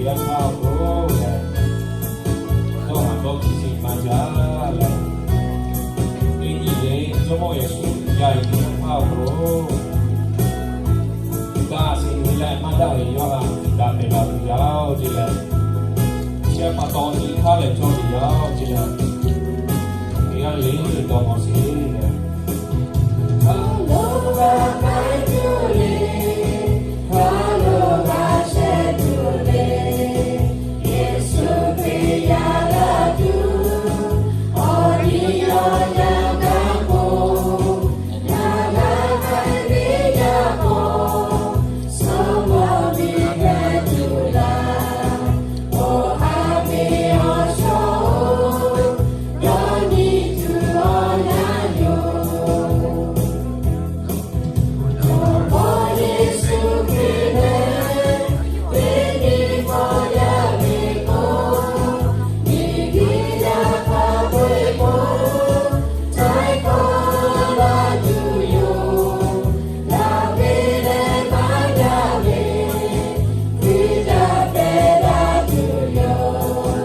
Yaˇ hpaˇ awˬ hk'aw lo lehˬ, dawˇ haˍ dawˇ hkiˇ sheˍ maˇ jaˇ leh, teˇ nyi le Jawˇmawˇ Yeˍsuˆ yaˇ iˉ kaˆ hpaˇ awˬ hk'aw lo daꞈ sheˍ ve leh maˇ daꞈ ve yawˇ htaꞈ daꞈ pehˍ laˬ tuˬ yaˇ-oˬ ce leh, chi pa taw nyi hk'aˇ lehˬ cawˇ ve yaˇ-oˬ ce leh, teˇ g'aˇ le le dawˇ hk'aw sheˍ leh, hk'a lo g'a k'ai tuˬ le, hk'a lo g'a shehˍ tuˬ le, Yeˍsuˆ Hkriꞈ yaˇ g'a tuˬ, awˬ liˇ awˬ yanˇ g'a k'o, ngaˬ g'a k'ai ve yaˇ k'o, suh mawˬ ve hpehꞈ tuˬ laˇ. Awˬ ha ve awˬ shaw-oˬ, dawˇ nyi tuˬ awˬ yanˇ yoˬ. Jawˇmawˇ Yeˍsuˆ Hkriꞈ lehˬ, teˇ nyi k'awꞈ yaˇ ve k'o, miˬguiˬ yaˇ hk'a peu-eˬ k'o, htaiˍ hkawˇ laˇ tuˬ yoˬ. Daꞈ ve leh maˇ daꞈ ve, Hkriꞈ yaˇ hpehꞈ la tuˬ yoˬ.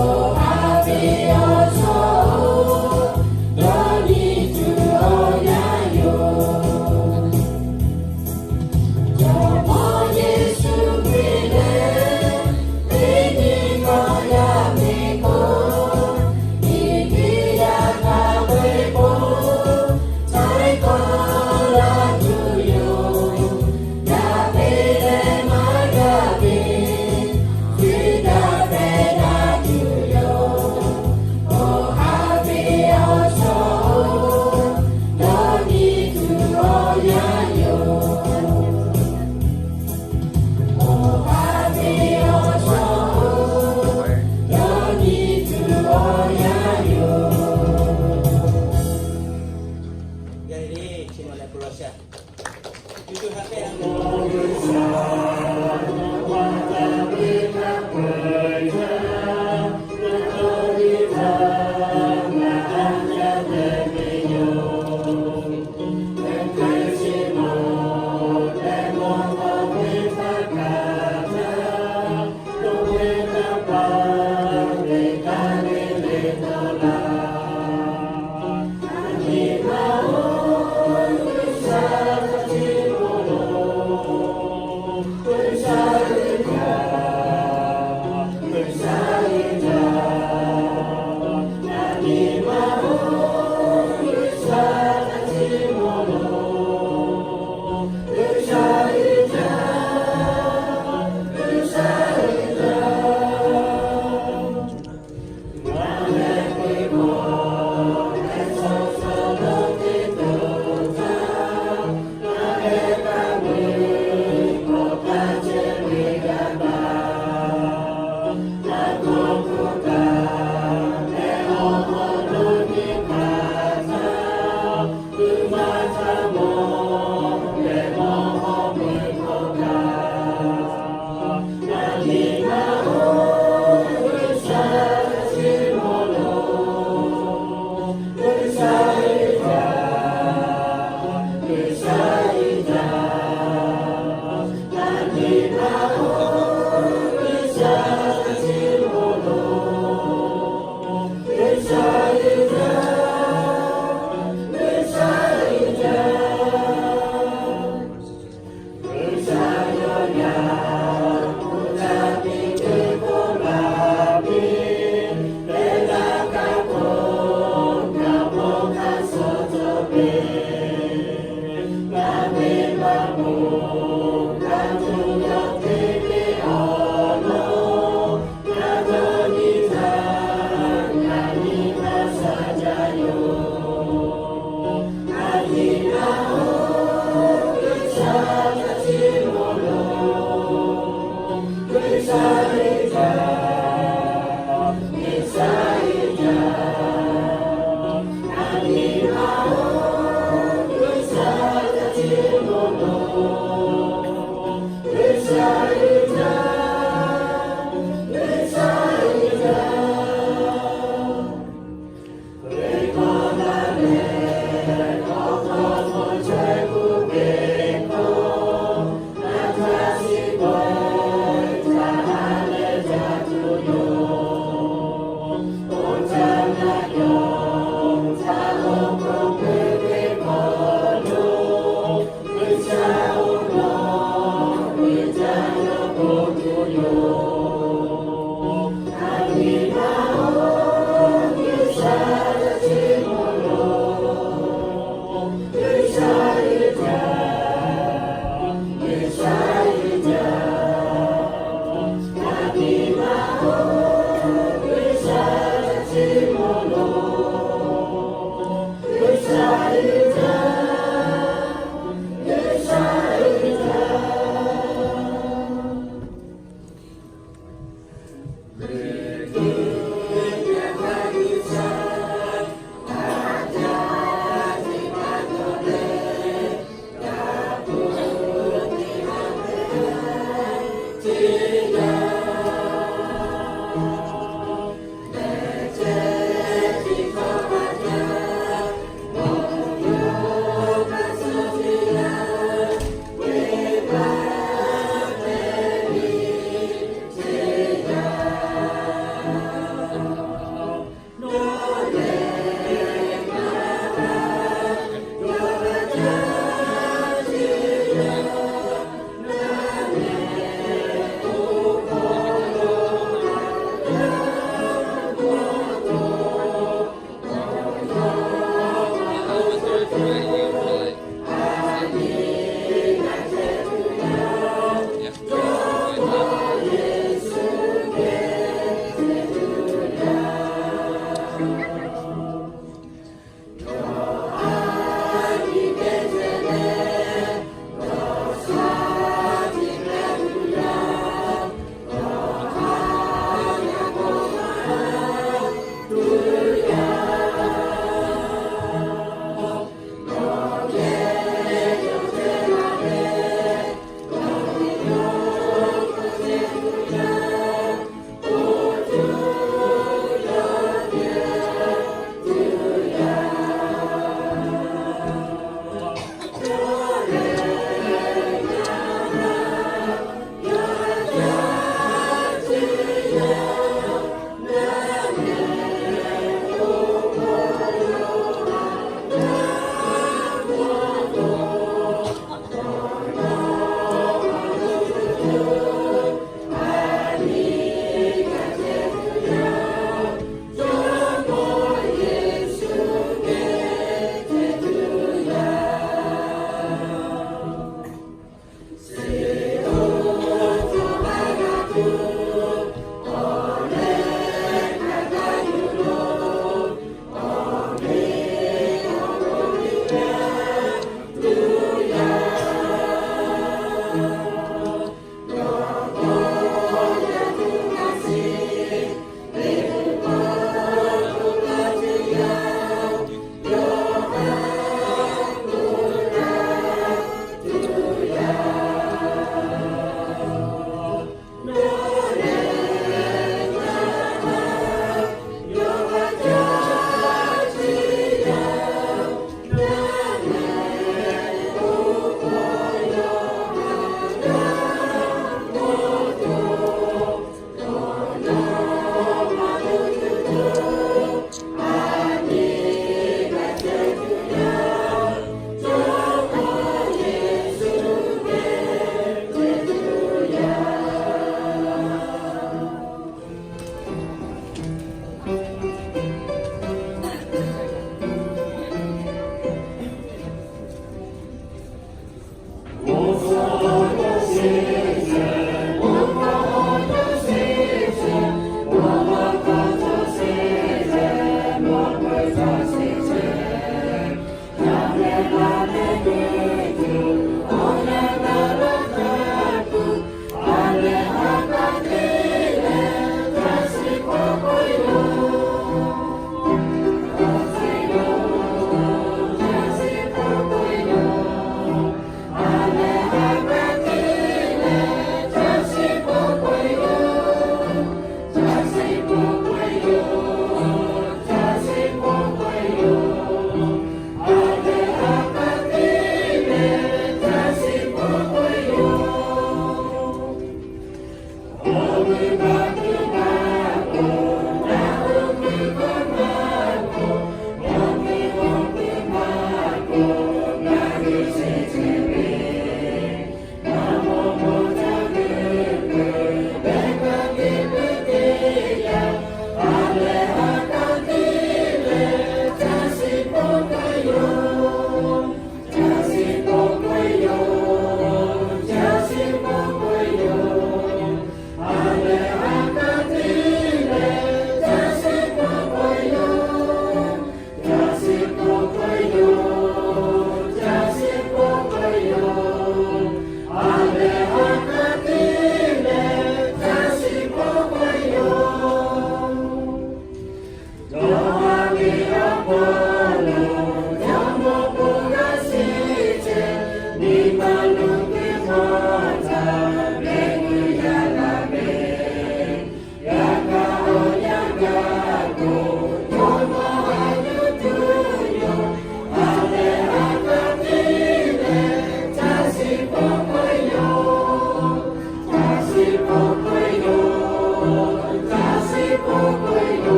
Awˬ ha ve awˬ shaw-oˬ, dawˇ nyi tuˬ awˬ yanˇ yoˬ. Jawˇmawˇ Yeˍsuˆ Hkriꞈ lehˬ, teˇ nyi k'awꞈ yaˇ ve k'o, miˬguiˬ yaˇ hk'a peu-eˬ k'o, htaiˍ hkawˇ laˇ tuˬ yoˬ. Daꞈ ve leh maˇ daꞈ ve, Hkriꞈ yaˇ hpehꞈ la tuˬ yoˬ. Awˬ ha ve awˬ shaw-oˬ, dawˇ nyi tuˬ awˬ yanˇ yoˬ. Awˬ ha ve awˬ shaw-oˬ, dawˇ nyi tuˬ awˬ yanˇ yoˬ.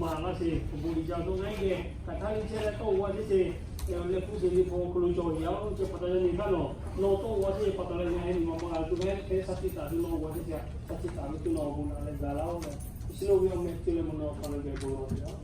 Maˍ laˇ sheˍ, awˬ bon uiˍ jaˇ dawˇ na geh hk'aˬ htaˇ le chehˇ leh tawˇ g'a teˇ ceuˬ, leh hpu teˇ liꞈ hpu awˬ hk'aw lo cawˬ yaꞈ-oˬ, chi pa taw yaꞈ nyi htaˇ nawˬ, nawˬ tawˇ g'a teˇ ceuˬ pa taw leh ngaˬ hui nyi ma ma g'a tuˬ ve hk'e shaˉ hkiˆ taˍ ve law g'a teˇ ceuˬ, shaˉ hkiˆ taˍ ve teˇ nawˬ awˬ bon laꞈ leh gaˬ laˇ-oˆ leh, chi lo ve awˬ meh chi leh mvuhˇ naw hk'aw lo geh bon lawˬ ve yoˬ.